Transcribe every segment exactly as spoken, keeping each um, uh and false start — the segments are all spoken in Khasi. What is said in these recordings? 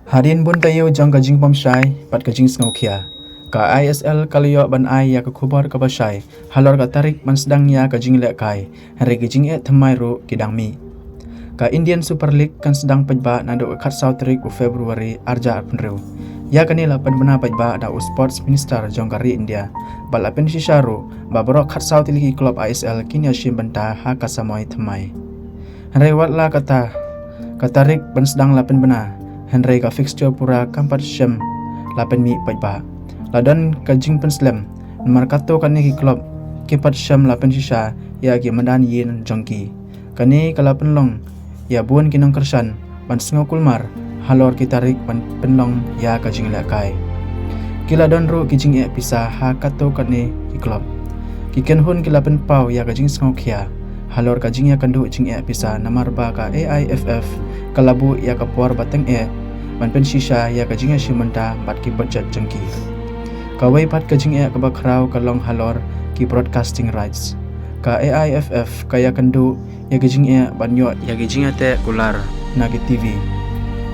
Hadien bun taïew jong ka jingpom shai bad ka jingsngewkhia, ka I S L ka la ïoh ban ai ïa ka khubor kaba shai halor ka tarik ban sdang ïa ka jinglehkai, hynrei ka jingeh thymmai ruh ki dang mih. Ka Indian Super League kan sdang paidbah naduh ka khatsaw tarik u February arhajar arphew hynriew. Ïa kane la pynbna paidbah da u Sports Minister jong ka ri India, bad la pynshisha ruh ba baroh khatsaw tylli ki club I S L kin ïashim bynta ha ka samoi thymmai. Hynrei wat la kata, ka tarik ban sdang la pynbna, hynrei ka fixture pura kam pat shym la pynmih paidbah. La don ka jingpynslem namar katto katne ki club kim pat shym la pynshisha ïa ki madan ïing jong ki. Kane ka la pynlong ïa bun ki nongkyrshan ban sngew kulmar halor ki tarik ban pynlong ïa ka jinglehkai. Ki la don ruh ki jingeh pisa ha katto katne ki club. Ki kynhun ki la pynpaw ïa ka jingsngewkhia halor ka jingïakynduh jingeh pisa namar ba ka A I F F ka la buh ïa ka por ba teng eh ban pynshisha ïa ka jingïashim bynta bad ki budget jong ki. Kawei pat ka jingeh kaba khraw ka long halor ki broadcasting rights. Ka A I F F ka ïakynduh ïa ka jingeh ban ïoh ïa ka jingïateh kular na ka T V.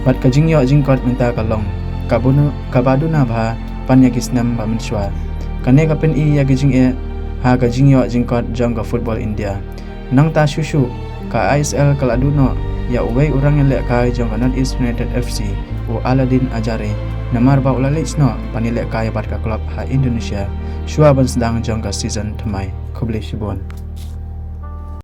Bad ka jingïoh jingkot mynta ka long kaba duna, kaba duna bha pan ïa ki snem ba mynshuwa. Kane ka pyni ïa ka jingeh ha ka jingïoh jingkot jong ka football India. Nangta shuh shuh, ka I S L ka la duh noh ïa uwei u rangïalehkai jong ka North East United F C, u Aladin Ajari, namar ba u la leit snoh ban ïalehkai bad ka club ha Indonesia shuwa ban sdang jong ka season thymmai. Khublei shibun.